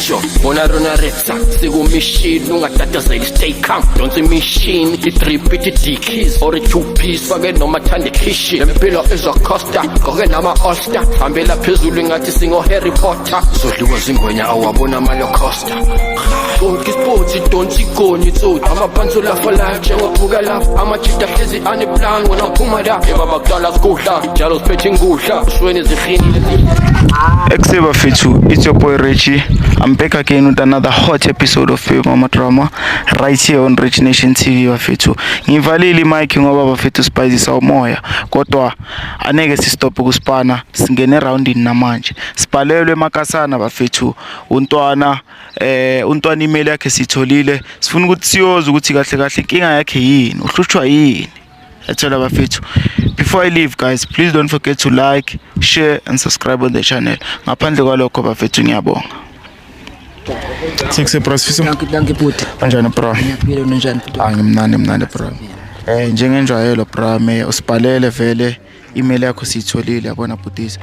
Headshot bona rona retsa sikumishini ungatatazeli, stay calm, donsa imishini i-drip ithi dickies or i-two piece fake noma thanda ikhishi lempilo izocosta gqoke nama-all-star hambela phezulu ingathi singo-Harry Potter zodliwa zingwenya awabona amalocosta konke isipotsi donsa igoni tsoti amapansula for life njengophuka lapha amajida hlezi aneplan wena uphuma la ebaba kudala sikudla njalo siphethe ingudla usweni zihinile. Ekuseni bafethu, it's your boy Richie. I'm back again with another hot episode of Baby Mama Drama right here on Rich Nation TV bafethu. Ngivalile imic ngoba bafethu sibhayizisa umoya, kodwa aneke sistop ukuspana, singene roundini namanje. Sibhalelwe emakasana bafethu, untwana untwana email yakhe sitholile. Sifuna ukuthi siyoza ukuthi kahle kahle inkinga yakhe yini, uhlutshwa yini. Yathola bafethu. Before I leave guys, please don't forget to like, share and subscribe on the channel. Ngaphandle kwalokho bafethu ngiyabonga. Six bro, Sifiso. Dankie, dankie bhuti. Kanjani bro? Ngiyaphila, unjani bhuti? Ah, ngimnandi mnandi bro. Njengenjwayelo bro, me usibhalele vele email yakho siyitholile yabona bhutisa.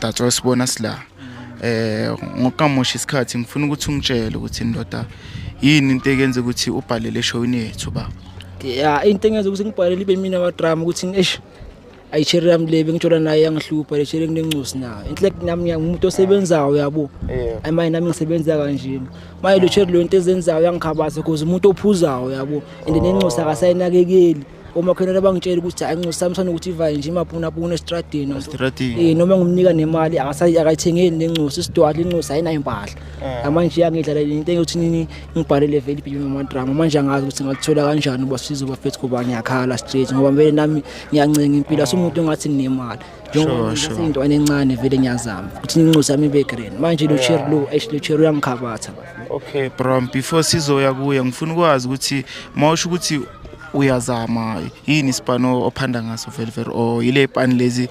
That's why sibona sila. Ngokukamoshi isikhathi ngifuna ukuthi ungitshele ukuthi ndoda yini into ekenza ukuthi ubhalele eshowini yethu baba. Ya, into engenza ukuthi ngibhalele ibe mina wa-drama ukuthi eish ayicherry yami le bengitshola naye yangihlupha le cherry nginencosi nayo. Inhle nami ngimuntu osebenzayo yabo. Ayi manje nami ngisebenza kanje. Manje lo cherry lo into ezenzayo yangikhabatha because umuntu ophuzayo yabo. And nencosi akasayinakekeli. Omakhelwane bangitshela ukuthi hayi incosi sami sanokuthi ivaye nje imapuna puna estradini. Estradini. Noma ngimnika nemali akayithengeli nencosi isidwala incosi ayinayo impahla. Manje iyangidla le into engiyothi nini ngibhalele vele iBaby Mama Drama. Manje angazi ukuthi ngathola kanjani ubasizo bafethu kuba ngiyakhala straight ngoba vele nami ngiyancenga impilo asumuntu ongathi nginemali. Njengoba ngiseyintwana encane vele ngiyazama ukuthi incosi yami ibe grand. Manje lo cherry lo eish lo cherry uyangikhabatha bafethu. Okay bro, before sizoya kuye ngifuna ukwazi ukuthi mawusho ukuthi uyazama yini isipano ophanda ngaso vele vele or yile pani lezi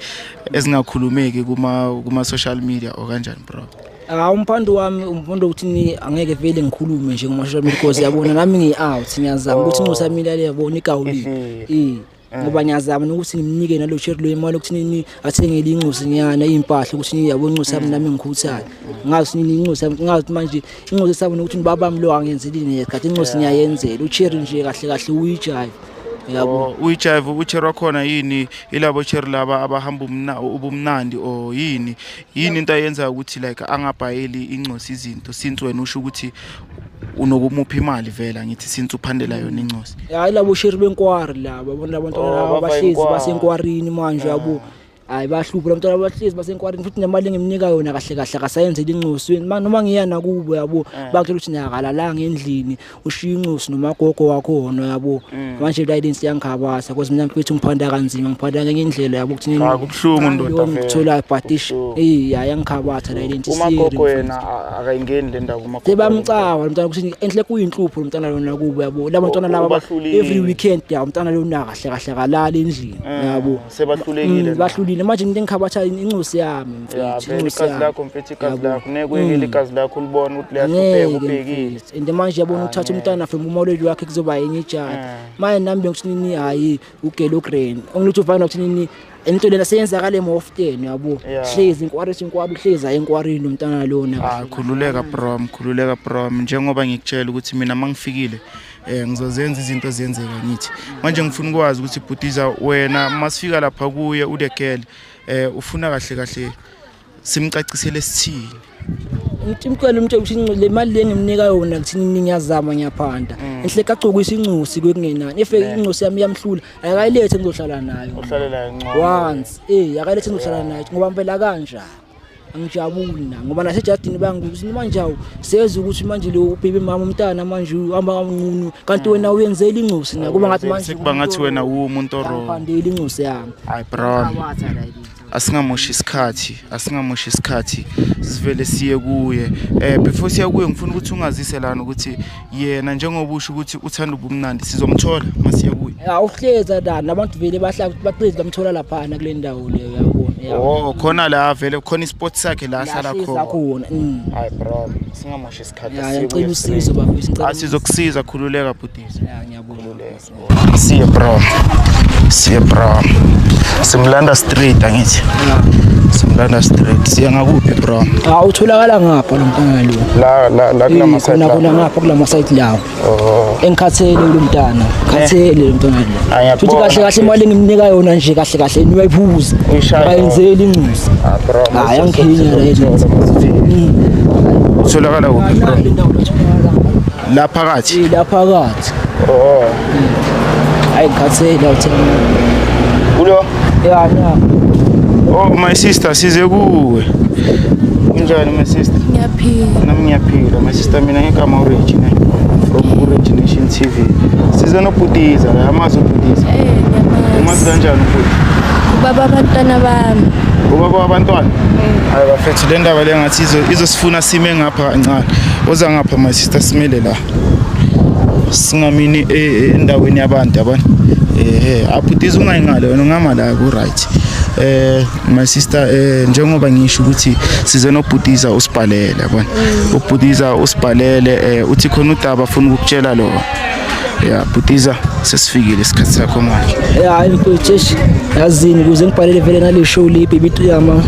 ezingakhulumeki kuma social media or kanjani bro? Ah, umphando wami umphando ukuthi ni angeke vele ngikhulume nje kuma social media because yabona nami ngi out ngiyazama ukuthi incosi yami ilale yabona igawulile. Ngoba ngiyazama nokuthi ngimnike nalo cherry lo imali ukuthi nini athengele incosi nyana impahla ukuthi yabo incosi yami nami ngikhuthale. Ngazi nini incosi yami ngazi manje incosi sabona ukuthi babami lo angenzeli nesikhathi incosi ngiyayenzela ucherry nje kahle kahle uyijive yabo. Uyijive ucherry wakhona yini ilabo cherry laba abahamba ubumnandi or yini yini into ayenza ukuthi like angabhayeli incosi izinto since wena usho ukuthi unokumupha imali vela ngithi since uphandela yona incosi? Hayi labo cherry benkwari laba bona abantwana laba bahlezi basenkwarini manje yabo. Hayi bahlupha labantwana bahlezi basenkwarini futhi nemali engimnika yona kahle kahle akasayenzeli incosi noma ngiya nakubo yabo bakutshela ukuthi niyakalalanga endlini ushiya incosi nomagogo wakhona yabo. Manje la lensi yangikhabasa because mina mfethu ngiphanda kanzima ngiphanda ngenye indlela yabo ukuthi Cha kubuhlungu ndoda vele. Ngithola but ish yangikhabatha la lensi. Umagogo yena akayingeni le ndaba umagogo. Sebamcawa lo mntwana ukuthi enhle kuyinhlupho lo mntwana lona kubo yabo. Laba bantwana laba every weekend ya umntwana lona kahle kahle akalali endlini yabo. Sebahlulekile. Bahlulile manje into engikhabatha incosi yami mfethu incosi yami. Lakho mfethu igazi lakho nekuyekela igazi lakho ulibona ukuthi liyahlupheka ubhekile. And manje yabona uthatha umntwana from umawoleli wakhe kuzoba yenye ijali. Manje nami bengithi nini hayi ugelo grand. Ongithi ufana ukuthi nini into lena seyenzakala more often yabo. Hlezi inkwari inkwari hlezi ayenkwarini umntwana lona. Ah khululeka bro, khululeka bro njengoba ngikutshela ukuthi mina mangifikile ngizozenza izinto ezenzeka ngithi. Manje ngifuna ukwazi ukuthi bhutiza wena masifika lapha kuye ule girl ufuna kahle kahle simcacisele sithini? Umcela umtshela ukuthi le mali le ngimnika yona kuthi ngiyazama ngiyaphanda. Enhle kagcokisa incosi kwekungenani. If incosi yami iyamhlula akayilethe ngizohlala nayo. Uhlale nayo ngcono. Once akayilethe ngizohlala nayo ngoba impela kanjani. Angijabuli na ngoba nasejardini bangibuza manje awu seza ukuthi manje lo baby mama umntana manje uhamba kanqunu kanti wena uyenzela incosi na kuba ngathi manje sekuba ngathi wena umuntu oro. Ngiphandela incosi yami. Hayi bro. Asingamoshi isikhathi, asingamoshi isikhathi sivele siye kuye. Before siya kuye ngifuna ukuthi ungazise lana ukuthi yena njengoba usho ukuthi uthanda ubumnandi sizomthola masiya kuye. Ya uhleza la nabantu vele bahlala baqezi bamthola lapha kule ndawo leyo yabona. Oh khona la vele khona isport sakhe la ahlala khona. Hayi bro, singamoshi isikhathi siye kuye. Usizo bafethu ngicela. Asizokusiza khululeka bhutisi. Ya ngiyabonga. Siye bro. Siye bro. Simlanda straight angithi. Simlanda straight. Siya ngakuphi bro? Ah, utholakala ngapha lo mntana lo. La la la kulama side Khona la. khona ngapha kulama side lawo. Oh. Engikhathele lo mntana. Khathele lo mntana lo. Ah, ngiyakubona. Futhi kahle kahle imali engimnika yona nje kahle kahle uyayiphuza. Uyishaya. Bayenzeli inxusa. Ah bro. Hayi, angikhinya la yethu. Utholakala kuphi bro? Nali indawo la etholakala. La phakathi. Eh, la phakathi. Oh. Hayi ngikhathele awuthenga. Kulo? Ya na. Oh my sister size kuwe. Kunjani my sister? Ngiyaphila. Nami ngiyaphila my sister, mina ngigama uReggie ne from uReggie Nation TV. Size nobhutiza la, amazi ubhutiza. Eh, Umazi ngiyamazi. kanjani ubhuti? Ubaba abantwana bami. Ubaba wabantwana? Hayi bafethu, le ndaba le ngathi izosifuna sime ngapha kancane. Oza ngapha my sister, simele la. Singamini endaweni yabantu yabona. Abhutiza ungayingale wena, ungama la ku right. My sister, njengoba ngisho ukuthi size nobhutiza usibhalele yabona. Ubhutiza usibhalele, uthi khona udaba afuna ukukutshela lona. Ya bhutiza, sesifikile isikhathi sakho manje. Ya mfethu, eish, yazini ukuze ngibhalele vele nale show le baby yama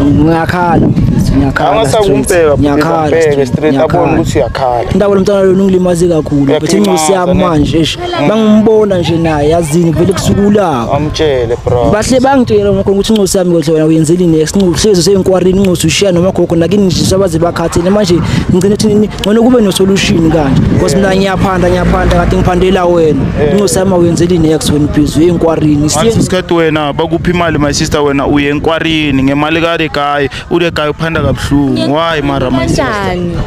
ngiyakhala mfethu, ngiyakhala straight. Ngiyakhala Ubheke straight abone ngiyakhala. ukuthi uyakhala. Indaba lomntwana lona ungilimaze kakhulu mfethu, incosi yami Uyakulimaza, ne? manje eish, bangimbona nje naye yazini vele kusukula Amtshele bro. bahle bangitshela ngakho ukuthi incosi yami kodwa wena uyenzeli next uhlezi useyinkwarini, incosi ushiya nomagogo nakini nje sabaze bakhathele manje. Ngicela ukuthi ngcono kube no-solution kanje because mina ngiyaphanda, ngiyaphanda kade ngiphandela wena, incosi yami awuyenzeli next, wena busy uyenkwarini. Ngaleso sikhathi wena bakuphi imali my sister, wena uye enkwarini ngemali kade guy, ule guy uphanda kabuhlungu. Why mara my sister? Kanjani?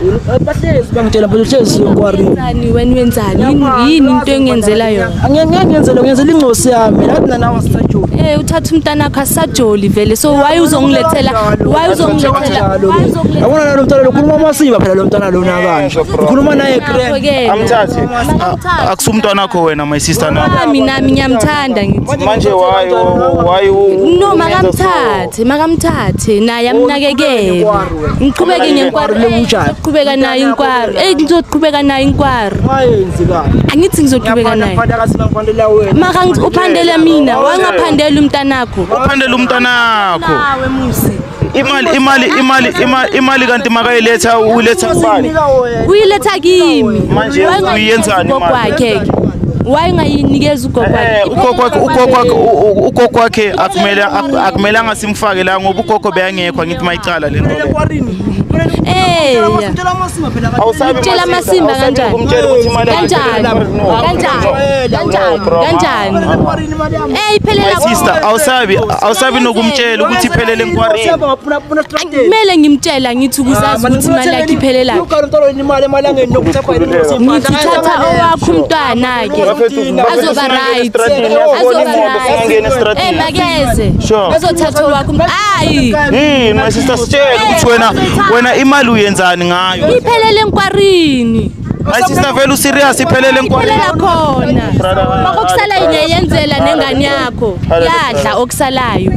Bahlezi bangitshela mfethu, uhlezi uyenkwarini. Wenzani wena, wenzani? Yini into engenzela yona? Angeke ngiyenzele, ngiyenzela incosi yami nathi nanawe sisajoli. Eh, uthatha umntana wakho, asajoli vele. So why uzongilethela? Why uzongilethela? Why uzongilethela? Yabona nalo mntwana lo khuluma amasimba phela lo mntwana lona kanje ukhuluma naye grand. Ke. Amthathe. Makamthathe. Akusumntwana wakho wena my sister na. Nami nami ngiyamthanda ngithi. Manje why No, makamthathe, makamthathe naye amnakekele. Ngiqhubeke ngenkwari. Kunjani? Ngiqhubeka naye inkwari. Eh, ngizoqhubeka naye inkwari. Wayenzi kahle. Angithi ngizoqhubeka naye. Ngiyaphanda kasi ngiphandela wena. Maka uphandela mina, wangaphandela umntanakho. Uphandela umntanakho. Nawe musi. Imali kanti makayiletha uletha kubani? Nika wena. Uyiletha kimi. Manje uyenzani ugogo imali? wakhe? Why ungayinikeza ugogo wakhe? Ugogo wakhe akumele akumelanga simfake la ngoba ugogo beyangekho, angithi mayicala le nto le. Eh. Ngitshela amasimba phela. Awusabi Utshela my sister, amasimba awusabi kanjani? ukumtshela ukuthi imali yakhe Kanjani? No. Kanjani? Kanjani? Bro. Kanjani? Eh, iphelela My sister, awusabi nokumtshela ukuthi iphelele enkwarini. Kumele ngimtshela ngithi ukuze azi ukuthi imali yakhe iphelela. Ngithi thatha owakho umntwana-ke. Azoba right. Azoba right. Eh, makeze. Sure. Azothatha owakho Hayi. Yini my sister, sitshele ukuthi wena imali uyenzani ngayo? Iphelele enkwarini. My sister, vele userious, iphelele enkwarini? Iphelela khona. Makokusala yenzela nengane yakho. Yadla okusalayo.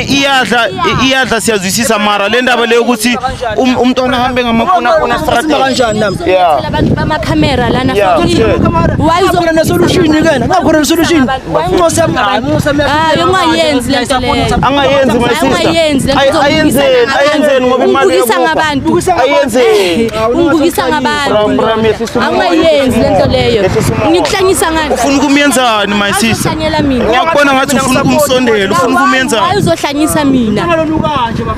Iyadla, iyadla, siyazwisisa, mara le ndaba leyo ukuthi umntwana ahambe ngamapunapuna Amasimba kanjani nami? Yeah. Abantu bamakhamera lana. Yeah, futhi. sure. Why Khona ne-solution ke na? Khona ne-solution. Incosi yami, hayi, incosi yami. Hayi, ungayenzi lento leyo. Angayenzi my sister. Ungayenzi lento. Ayenzeni, ayenzeni ngoba imali Ungibukisa iyabopha. ngabantu. Ayenzeni. Ungibukisa ngabantu. Bra, bra, yehlisa umoya, Angayenzi lento leyo. Yehlisa umoya. Ngikuhlanyisa ngani? Ufuna ukumyenzani my sister? Awuzohlanyela mina. Ngiyakubona ngathi ufuna ukumsondela, ufuna ukumyenzani? Hayi, uzohlanyisa mina.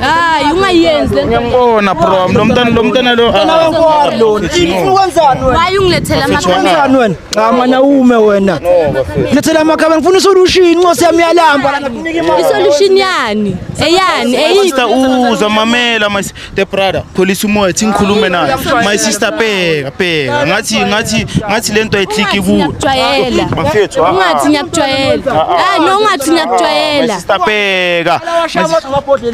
Hayi, ungayenzi lento. Ngiyambona bro, lo mntana lo. Wena wenkwari lona. Ufuna ukwenzani wena? Why ungilethela amakhamera? Wenzani wena? Cha mana ume wena. Lethela amakhamera, ngifuna isolution, incosi yami yalamba la, ngakunika imali. Isolution yani? Eyani? Eyiphi? Sister, uzwa, mamela my the brother, pholisa umoya, thi ngikhulume naye. My sister, bheka, bheka. Ngathi lento ayikliki Ungathi kuwe. ngiyakujwayela. Bafethu, ah. Ungathi ngiyakujwayela. Ah, no, ungathi My ngiyakujwayela. sister, bheka.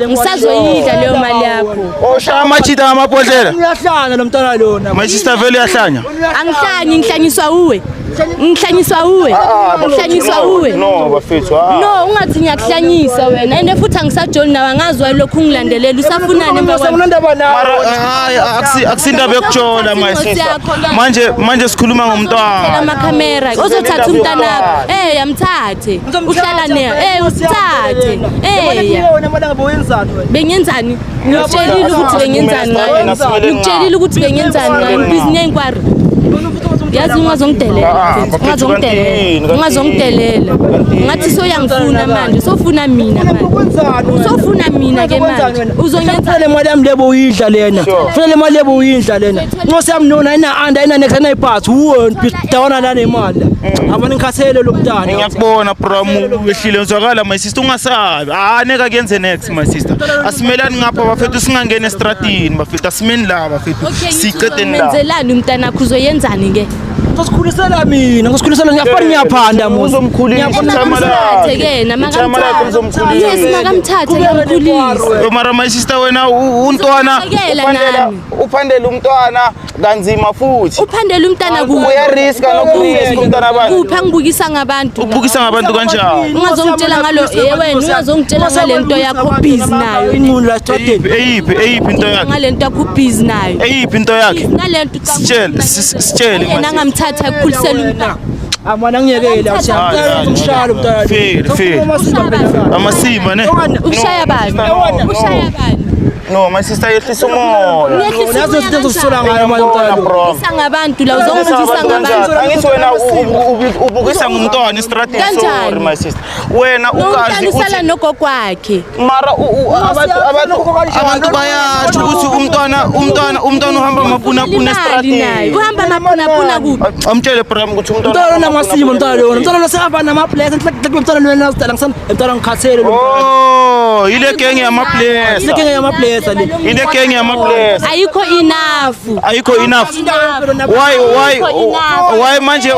Ngisazoyidla leyo mali yakho. Oshaya amachita ngamabhodlela. Uyahlanya lo mntwana lona. My sister, vele uyahlanya. Angihlanyi, ngihlanyiswa uwe. Ngihlanyiswa uwe. Ngihlanyiswa uwe. No bafethu, ah. No, ungathi ngiyakuhlanyisa wena. And futhi angisajoli nawe, angazi why lokhu ungilandelela. Usafunani emva kwami? Unandaba nawe. Mara hayi, akusindaba yokujola, my sister. Manje sikhuluma ngomntwana. Amakhamera ozothatha umntanakho, amthathe, uhlala naye, uthathe, Wena malanga bowenzani wena? Bengenzani? Ngikutshelile ukuthi bengenzani ngayo. Ngikutshelile ukuthi bengenzani ngayo. Busy ney'nkwari. Yazi ungazongidelela. Ah, bafethu, Ungazongidelela. kanti Ungazongidelela. Ngathi soyangifuna manje, sofuna mina manje. Usofuna mina ke manje. Uzongenza le mali yami lebo uyidla lena. Funa le mali lebo uyidla lena. Nkosi yami nona ina anda ina next ina iphathi uwe dawana la nemali. Abani ngikhathele lo mntana. Ngiyakubona bro, wehlile uzwakala, my sister, ungasabi. Ah, neka kuyenze next, my sister. Asimelani ngapha bafethu, singangena estratini bafethu, asimeni la bafethu. Okay, Siqedeni la. ngizomenzelani umntanakho, uzoyenzani ke? Ngizosikhulisela mina, ngizosikhulisela, ngiyafana ngiyaphanda muzi. Uzomkhulisa ithama Makamthathe lakhe. ke na Ithama lakhe makamthathe. uzomkhulisa. Yes, makamthathe ngiyamkhulisa. Mara my sister, wena untwana Ngizomsekela nami. uphandela umntwana kanzima futhi. Uphandela umntana kuphi? Uyariska nokuriska umntwana abantu. Kuphi angibukisa ngabantu? Ubukisa ngabantu kanjani? Ungazongitshela ngalo, wena ungazongitshela ngale nto yakho busy nayo. Inqunu la estradeni. Eyiphi into yakhe? Ngale nto yakho busy nayo. Eyiphi into yakhe? Nale nto Sitshele, yena my sister. angamthatha akukhulisele umntana. Amana ngiyekele Hayi, umshalo umntana. Fair, fair. Amasimba ne? Ushaya bani? Ushaya bani? No, my sister, yehlisa umoya. Uyehlisa Yazi umoya izinto zokusola kanjani? ngayo manje umntana lo. Bro. Ubukisa ngabantu la, uzongibukisa ngabantu. Angithi wena ubukisa ngumntwana estradini. Kanjani? Sorry my sister. Wena Lo ukazi mntana usala uthi nogogo wakhe. mara abantu bayasho ukuthi umntwana uhamba mapunapuna Imali naye. estradini. Uhamba mapunapuna kuphi? Amtshele bro ukuthi umntwana Umntwana namasimo umntwana lona. Umntwana lo sehamba nama-bless. Umntwana lona sidala ngisana umntwana ngikhathele lo. Oh, ile genge yama-blesser. Ile genge yama-blesser le. Ile genge yama-blesser. Ayikho enough. Ayikho enough. Why manje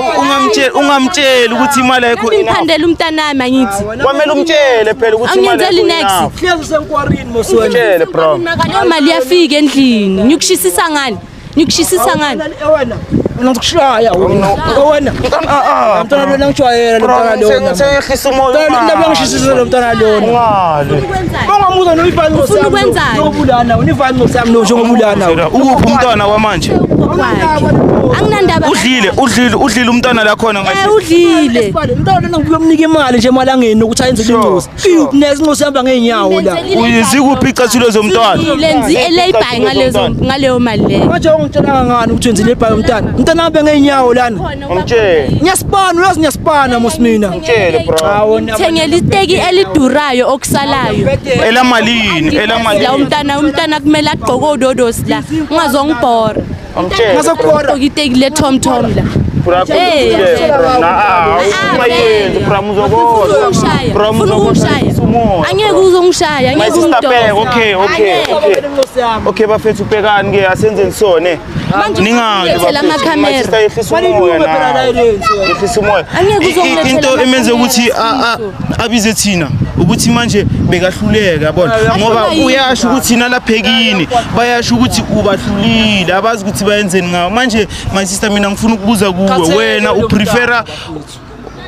ungamtsheli ukuthi imali ayikho Nami enough? ngiphandela umntanami angithi. Kwamele umtshele phela ukuthi imali Angiyenzeli ayikho next. enough. Hlezi usenkwarini mos wena. Umtshele bro. Leyo mali iyafika endlini. Ngikushisisa ngani? Ngikushisisa ngani? Wena wena ngikushaya wena. Wena. Ah ah. Umntwana lona ngijwayela lo mntwana lona. Seyehlisa umoya. Umntwana lona ngishisisa lo mntwana lona. Ungali. Bangamuza noyivani Ufuna ukwenzani? Njengobulana, univani ngosami lo njengobulana. Ukuphi umntwana kwamanje? Kwakhe. Anginandaba. Udlile umntwana la khona Eh udlile. Umntwana lona ngiyomnika imali nje emalangeni ukuthi ayenze incosi. Iyuphi incosi ihamba ngeenyawo la. Zikuphi icathulo zomntwana? Lenzi elay-buy ngalezo ngaleyo mali leyo. Manje ungitshela ngani ukuthi wenzile ibhayi umntwana? Umntwana ahambe ngeenyawo lana. Umtshele. Ngiyasipana, uyazi ngiyasipana mos mina. Umtshele bro. Thengela iteki elidurayo okusalayo. Elamalini, La elamalini. umntana kumele agqoke ododosi la. Ungazongibhora. Umtshele. Ngazokubhora. Ugqoke iteki le Tom Tom la. Bro, Eh. na ah, ungayenzi bro, uzobona. Ufuna Bro, ungishaya. Ufuna uzobona ukungishaya. umoya. Angeke uzongishaya, My angeke sister Bheka, ungidose. okay. Okay bafethu, ubhekani ke, asenzeni sone. Manje Ningali ungilethela bafethu. My amakhamera. sister, yehlisa umoya Phela la na. Yehlisa umoya. Angeke uzongilethela Into emenze amakhamera, ukuthi abize thina ukuthi manje bekahluleka yabona, ngoba yini? uyasho ukuthi nalaphekini bayasho ukuthi ubahlulile, abazi ukuthi bayenzeni ngawo. Manje my sister, mina ngifuna ukubuza kuwe, wena uprefera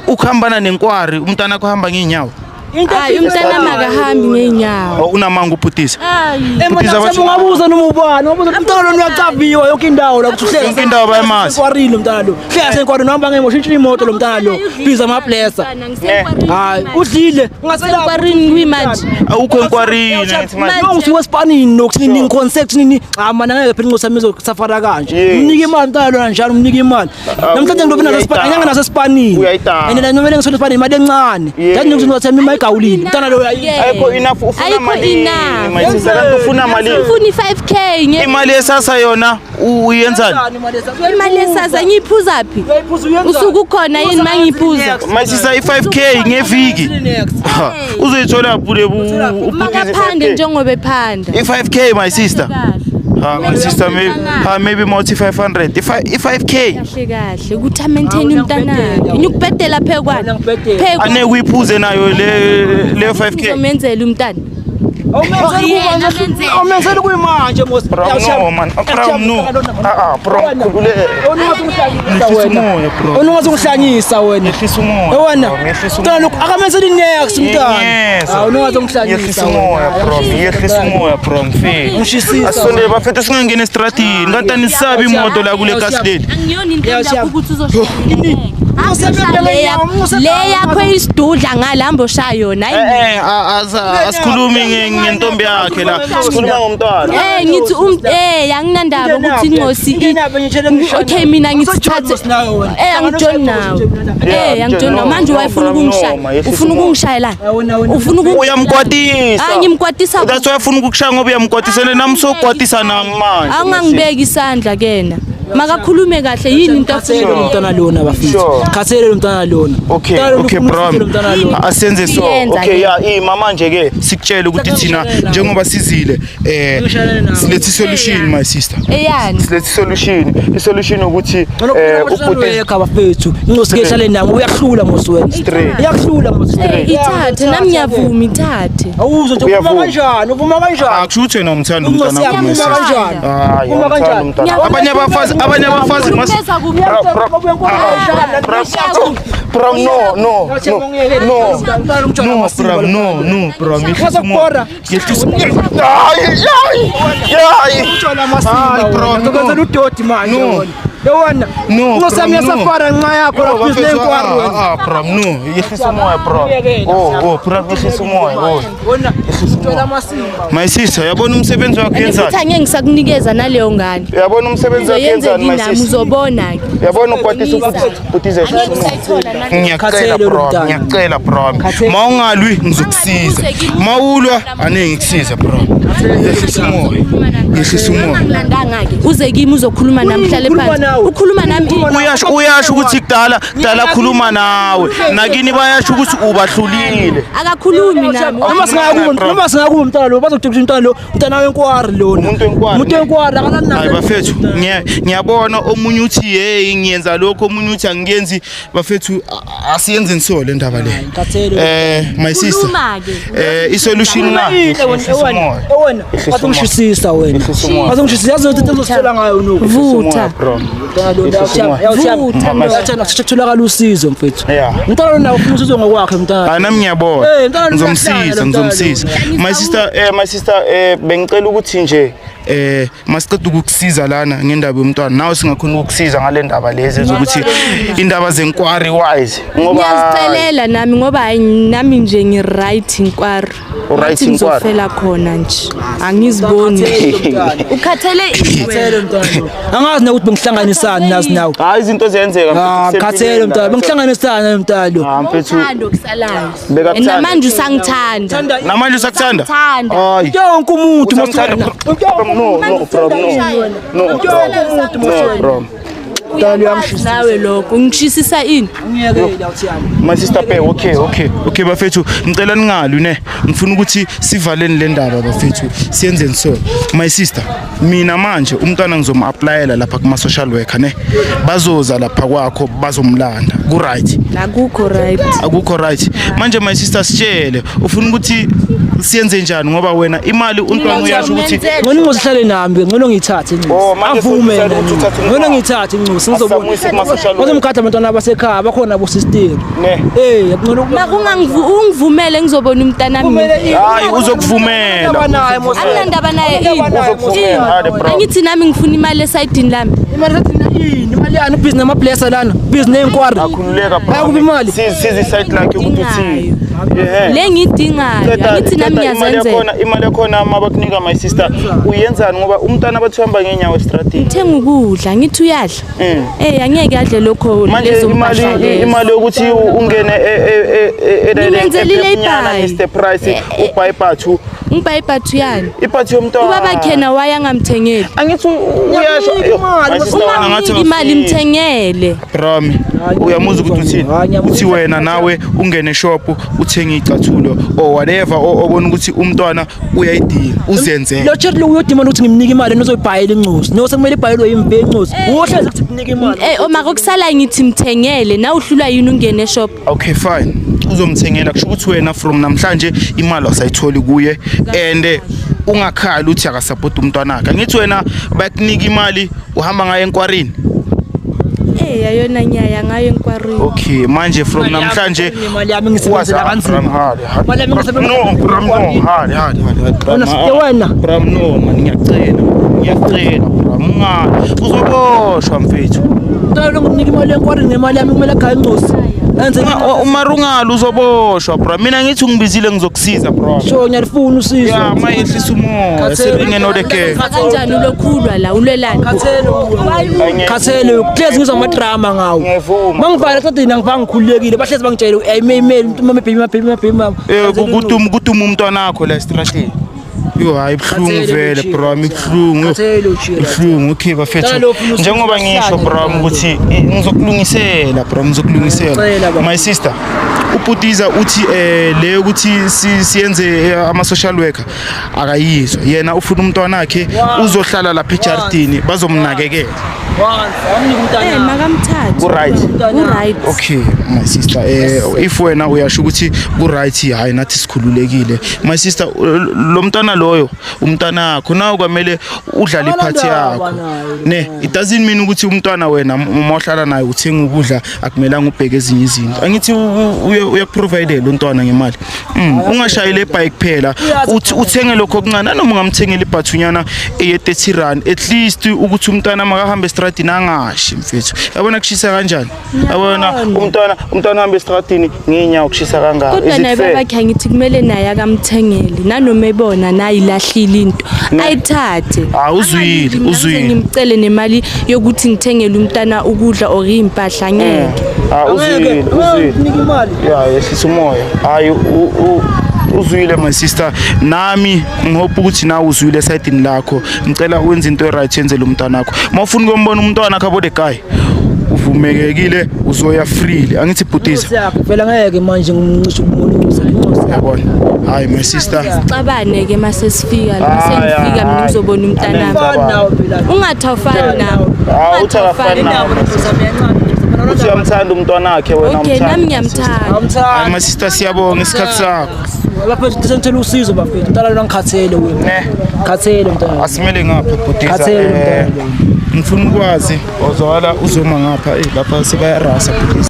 ukuhambana nenkwari, umntwana akho ahamba ngeenyawo? Hayi, umntana makahambi ngeenyawo. Oh, unamanga ubhutisa. Hayi. Bhutisa bathi- Ungabuza noma ubani, ungabuza umntwana lona uyacaviwa yonke indawo la ukuthi uhlezi. Yonke indawo bayamazi. Enkwarini umntwana lo. Hlezi enkwarini uhamba ngemoto, ushintsha imoto lo mntwana lo. Biza ama-blesser. Hayi, udlile. Ngisenkwarini kuyimanje. Awukho enkwarini angithi manje. Ngithi wesipanini nokuthi nini concept nini, cha mana ngeke phela inkosi yami izosafara kanje. Yes. Umnike imali umntwana lona njalo, umnike imali. Namhlanje ngilobe naso esipanini, anyanga naso esipanini. Uyayidanga. And noma ngisho esipanini imali encane. Yes. Njalo ngithi inkosi yami imali igawulile. Umntwana lo Ayikho enough, ufuna Ayikho malini enough. my sister? Kanti ufuna malini? Ufuna i-5K nge Imali esasa yona uyenzani? Imali esasa ngiyiphuza phi? Usuke ukhona yini mangiyiphuza? My sister, i-5K ngeviki. Ha, uzoyithola phi le Makaphande njengoba ephanda. i-5K, my sister? Ha, my sister, maybe, ha, maybe multi 500, i-5K. Kahle kahle ukuthi a-maintain umntanakhe. Ngikubhedela phekwani. Ngiyakubhedela. Ane kuyiphuze nayo le leyo 5K. Uzomenzela umntana. Yena amenzele. Awumenzeli kuyimanje mos. Bro, no man. Bro, no. Ah ah, bro, khululeka. Ngehlisa umoya, bro. Ungazokuhlanyisa wena. Ngehlisa umoya. Wena. bro, Ngehlisa Mntwana umoya. lokhu akamenzeli next mntwana. Yes. Hawu ungazokuhlanyisa. Ngehlisa umoya, bro. Ngehlisa umoya, bro. Mfethu. Ngishisisa. Asondele bafethu singangena estratini. Kanti anisabi imoto la kule kasi leli. Angiyona into Yazi yakho yami. ukuthi uzoshaya mina ngeke. Usebenzele Le yakho- nyawo, Le yakho isidudla ngalhambo oshaya yona. Hayi Eh eh, asikhulumi ngentombi yakhe la. Sikhuluma ngomntwana. Ngithi anginandaba ukuthi incosi Okay mina ngithi thathe angijoni nawe. Angijoni nawe manje wayefuna ukungishaya. Ufuna ukungishaya la. Ufuna uku Uyamkwatisa. Ah ngimkwatisa. That's why afuna ukukushaya ngoba uyamkwatisa nami sokwatisa nami manje. Angangibeki isandla kena. Makakhulume kahle yini into Khathele afuna. umntwana lona bafethu. Sure. Khathele umntwana lona. Okay, Mntwana lona okay ufuna bro. usizo lomntwana lona. Asenze so. Iyenza Okay ke. yeah, ima manje ke sikutshele ukuthi thina njengoba sizile Ngishalele nawe. silethe solution my sister. Eyani. Silethe solution. I-solution ukuthi Ubhuti bafethu. Incosi ke ihlale nami uyahlula mos wena. Straight. Iyakuhlula mos. Ithathe nami ngiyavuma ithathe. Awuzwe nje uvuma Uyavuma. kanjani? Uvuma kanjani? Akusho ukuthi wena umthanda Incosi umntwana wakho my yakho uvuma sister. kanjani? Hayi, Uvuma umthanda kanjani? umntwana. Abanye abafazi mas Uhlukumeza kuphi? Bro, no, no, no, no. No, bro, no, no, bro. Ngehlisa umoya. Ngehlisa umoya. Hayi, hayi, hayi. Hayi, bro, no. Uzokwenzela udoti manje No. wena. Yewena. No, Incosi bro, yami no. yasafara ngenxa yakho Yo, la bafethu, business enkwari ah, wena. ah, bro, no. Yehlisa umoya, bro. Oh, oh, bro, yehlisa umoya. Oh. Wena uthola amasimba. My sister, uyabona umsebenzi wakho Futhi yenzani? angeke ngisakunikeza naleyo ngane. Uyabona umsebenzi wakho Uzoyenzeka yenzani, my inami sister? uzobona ke. Uyabona ukwatisa ukuthi bhutiza yehlisa Angeke umoya. usayithola naleyo. Ngiyacela Khathele bro, lomntana. ngiyacela bro. Khathele. Mawungalwi ngizokusiza. Mawulwa aneke ngikusize bro. Yehlisa umoya. Yehlisa umoya. Angilandanga ke. Uze kimi uzokhuluma nami hlale Ukhuluma phansi. nawe. Ukhuluma nami Uyasho ukuthi kudala kudala khuluma nawe. Nakini bayasho ukuthi ubahlulile. akakhulumi nami. Noma singakubo noma singakubo umntwana lo bazokutshela ukuthi umntwana lo umntwana wenkwari lona. Umuntu wenkwari, Umuntu ne? wenkwari akalani Hayi bafethu, ngiyabona omunye uthi hey ngiyenza lokho, omunye uthi angiyenzi. Bafethu asiyenzeni so le ndaba le. Khathele. My sister. Khuluma ke. I-solution na. Yehlisa umoya. Wena bazongishisisa wena. Yehlisa umoya. Bazongishisisa yazi ukuthi uzosithola ngayo nuku. Vutha. Bro. Tholakala usizo mfethu. Yeah. Umntwana lona ufuna usizo ngokwakhe mntwana. Hayi nami ngiyabona. Eh, mntwana lo Ngizomsiza, uyahlala lo ngizomsiza. mntwana My sister bengicela ukuthi nje masiqeda ukukusiza lana ngendaba yomntwana. Nawe singakhona ukukusiza ngale ndaba lezi zokuthi indaba zenkwari wise ngoba Ngiyazicelela nami ngoba hayi nami nje ngi-right inkwari. U-right Ngathi inkwari? ngizofela khona nje. Angiziboni. Ukhathele ini Khathele wena? mntwana lo. Angazi na ukuthi bengihlanganisani nazi nawe. Hayi izinto ziyenzeka Ah, mfethu, khathele mntwana, kusempilweni la. bengihlanganisani nomntwana lo. Ah, mfethu Uthando kusalayo. Bekakuthanda. Namanje usangithanda. Namanje usakuthanda? Usangithanda. Hayi. Yonke umuntu Usamthanda? mos- No, no, bro, no. No, bro. No, bro. Uyakwazi nawe lokho. Ungishisisa ini? Ngiyekele awuthiyami. My sister Pe, okay, okay. Okay bafethu, ngicela ningalwi ne. Ngifuna ukuthi sivaleni le ndaba bafethu. Siyenzeni so. My sister, mina manje umntwana ngizom-applyela lapha kuma social worker ne. Bazoza lapha kwakho bazomlanda. Ku right. Akukho right. Akukho right. Manje my sister sitshele, ufuna ukuthi siyenze njani ngoba wena imali umntwana uyasho ukuthi Ngcono ungozihlale nami, ngcono ngiyithathe incosi. Oh, manje Avume sewuthanda yena. ukuthi uthathe Ngcono umntwana. ngiyithathe incosi ngizobona. Asamuyise kuma-social worker. Bazomgada abantwana basekhaya bakhona bosisteri. Ne. Eh, ngcono Ungivumele ngizobona umntanami. Hayi uzokuvumela. naye mos. Anginandaba naye ini. Uzokuvumela, hadi bro. Angithi nami ngifuna imali esayidini lami. Imali sathina ini? Imali yani busy namablesser lana, busy neyinkwari. Akhululeka bro. Ayakuphi imali? Sizi site lakhe ukuthi uthini. Ehhe. Le ngiyidingayo. Qeda- Angithi nami qeda imali ngiyazenzela. yakhona imali yakhona uma bakunika my sister uyenzani ngoba umntwana bathi uhamba ngeenyawo estradini. Thenga ukudla, ngithi uyadla. Angeke adle lokho Manje lezo imali mpahla lezo. imali yokuthi ungene Ngimenzelile ibhayi. Mr Price ubhayi ibhathu Ngibhayi ibhathu yani. ibhathu yomntwana. Ubaba khena wayangamthengeli. Angithi uyasho Ngiyakunika imali, My sister, wena ngathi Ungamniki imali mthengele. Rami uyamuzwa ukuthi uthini Hayi, ngiyamuzwa. uthi wena nawe ungene shop uthenge icathulo or whatever obona ukuthi umntwana uyayidinga uzenzele. Lo cherry lo uyodima ukuthi ngimnike imali nozoyibhayela incosi. No sekumele ibhayelwe imve incosi. Uhlezi ukuthi mnike imali. Oma kokusala ngithi mthengele na uhlulwa yini ungene eshop. Okay fine. Uzomthengela kusho ukuthi wena from namhlanje imali awusayitholi kuye. And ungakhali uthi akasupport umntwana wakhe. Angithi wena bayakunika imali, uhamba ngayo enkwarini? Eh, ayona ngiyaya ngayo enkwarini. Okay, manje from namhlanje Imali yami ngisebenzela kanzima. Imali yami ngisebenzela. No, bram, no, hali hali hali. Wena sike wena. Bram, no man, ngiyacela. Ngiyacela bram, unga uzoboshwa mfethu. Mntwana lo ngimnika imali yenkwarini, ngemali yami kumele agaye incosi. Enze Umarungalo uzoboshwa bro. Mina ngithi ungibizile ngizokusiza bro. Sho ngiyalifuna usizo. Ya, mayehlisa umoya. Khathele. Siringe no the care. Kanjani ulokhulwa la, ulwelani? Khathele, khathele, kuhlezi ngizwa amadrama ngawo. Ngiyavuma. Mangivala qedini angifanga ngikhululekile, bahlezi bangitshela ayi mail umuntu mama baby mama baby mama baby mama. Eh, kutuma umntwana wakho la estrateni. Yo, hayi, buhlungu Khathele vele uChira, bro, ibuhlungu. Khathele uChira. Ibuhlungu. Okay bafethu. Mntwana lo ufuna usizo, Njengoba ngisho bro uhlale. Ukuthi ngizokulungisela bro, ngizokulungisela. Ngiyacela, baba. My sister, ubhutiza uthi le ukuthi siyenze ama social worker akayizwa. Yena ufuna umntwana wakhe uzohlala lapha ejardini, bazomnakekela. Once awumnika umntana. Eh, makamthathe. Ku right. Ku-right. Okay my sister, if wena uyasho ukuthi ku right, hayi, nathi sikhululekile. My sister, lo mntwana loyo umntwana wakho, nawe kwamele udlale ipart Akanandaba yakho. naye lo. Ne, it doesn't mean ukuthi umntwana wena uma uhlala naye uthenga ukudla, akumelanga ubheke ezinye izinto. Angithi uyakuprovidela umntwana ngemali? Ungashayeli ebike kuphela. Uyazi. Uthenge lokho okuncane, nanoma ungamthengela ibhathunyana eye-30 rand, at least ukuthi umntwana makahambe estradini angashi mfethu. Yabona kushisa kanjani? Yabona umntwana uhambe estradini ngeenyawo, kushisa kangaka. Kodwa Is it naye fair? babakhe, angithi kumele naye akamthengele, nanoma ebona naye ilahlile into ayithathe. Ah, uzwile, Angalindi mina uzwile. ngize ngimcele nemali yokuthi ngithengele umntana ukudla or iy'mpahla, ngeke. Ah, uzwile, uzwile. Nika imali. Ya, yehlisa umoya. Hayi, uzwile my sister. Nami ngihope ukuthi nawe uzwile esayidini lakho. Ngicela wenze into e-right, yenzele umntwana wakho. Uma ufuna ukumbona umntwana wakho abo the guy, uvumekekile, uzoya freely. Angithi bhutiza? Inkosi yakhe vele ngeke manje ngimncishe ukubona inkosi, inkosi yakhe. Yabona, hayi my sister. Sixabane-ke uma sesifika la, Hayi, sengifika mina hayi. ngizobona umntanami. Fani nawe phela. Ungathi awufani nawe. Hawu, Ungathi uthi akafani awufani nawe. nawe. Inkosi yami yancane. Uthi uyamthanda umntwana wakhe wena. Okay, nami Umthanda. ngiyamthanda. Hayi my sister, siyabonga isikhathi sakho. Bafethu, sengithela usizo bafethu. Mntana lo ngikhathele wena. Ne. Khathele mntana. Asimele ngapha bhutiza. Khathele mntana. Ngifuna ukwazi ozwakala uzoma ngapha, lapha sebayarasa bhutiza.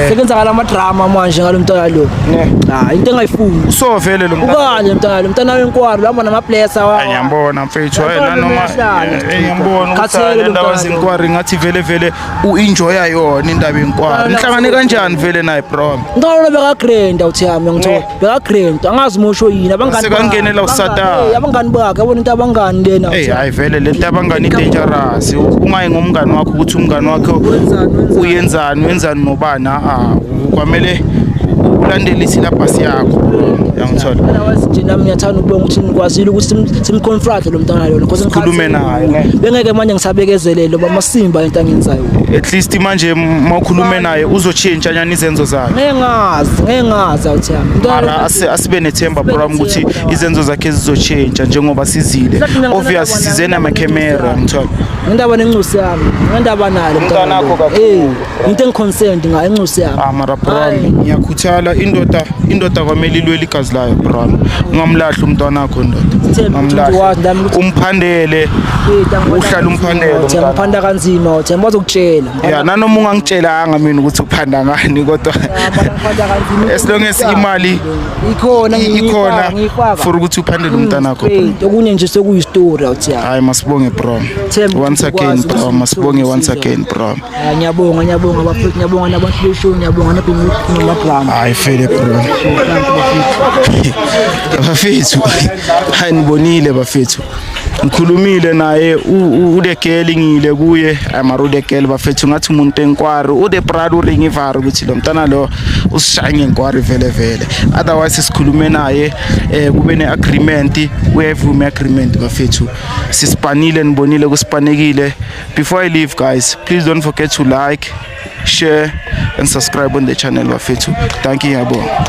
Sekenzakala amadrama manje ngalo mntana lo. Ne. Ah, into engayifuni. So vele lo mntana. Ubani mntana lo? Mntana wenkwari lo hamba namablesa wa. Hayi, ngiyambona mfethu, hayi, Mntwana nanoma uyahlala. ngiyambona ukuthi Khathele hayi, le lo ndaba mntana lo. zenkwari ngathi vele vele u-enjoya yona indaba yenkwari. Mntwana Nihlangane kanjani vele naye bro? Mntana lo beka grand awuthi yami ngithola. Beka grand, angazi mosho yini abangani. Sekangenela uSatan. Abangani bakhe, yabona into abangani lena. Ey, hayi vele lento abangani dangerous. Ungayi ngomngani wakho ukuthi umngani wakho Wenzani, wenzani? uyenzani, wenzani nobani. A kwamele ulandele isyllabus yakho bro, yangithola? Otherwise nje nami ngiyathanda ukubonga ukuthi nikwazile ukuthi simconfront lo mntana lo because Sikhulume naye, ne? Bengeke manje ngisabekezelele ngoba amasimba into angenzayo. At least manje mawukhulume naye uzochintsha nyani izenzo zakhe. Ngeke ngazi, ngeke ngazi awuthi yami. Mntwana Mara asibe nethemba bro ukuthi izenzo zakhe zizochintsha njengoba sizile. Obvious size namakhemera, ngithola? Ngendaba nencusi yami, ngendaba nalo Umntwana lo. wakho kakhulu. Eh, into engiconcerned ngayo incusi yami. Ah, mara bro, ngiyakhuthala. Indoda kwamele ilwele igazi layo bro. Ungamlahli umntwana wakho ndoda. Sithembe ukuthi Ungamlahli. wazi nami ukuthi- Umphandele, Eh, tangibona uhlale umphandele kanzima, umntwana. Ngiphanda kanzima uthi bazokutshela. Ya, nanoma ungangitshelanga mina ukuthi uphanda ngani, kodwa Ngiphanda kanzima. as long as imali ikhona, ikhona ngiyifaka. for ukuthi uphandele umntwana wakho. Straight. Okunye nje sekuyistory awuthi yami. Hayi, masibonge bro. Themba Once ukuthi again ukwazi bro, ukuthi masibonge uthole once usizo. again bro. Ah, ngiyabonga, ngiyabonga bafethu, ngiyabonga nabantu beshow, ngiyabonga namadrama. Hayi fele bro, bafethu, hayi nibonile bafethu, ngikhulumile naye udegele, ngiyile kuye. Hayi mara udegele bafethu ngathi umuntu enkwari ude brad uringi ivari ukuthi lo mntana lo usishaya ngenkwari vele vele. Otherwise sikhulume naye, kube ne-agreement, uyayivuma i-agreement bafethu. Sisipanile, nibonile kusipanekile. Before I leave guys, please don't forget to like, share and subscribe on the channel bafethu. Thank you, ngiyabonga.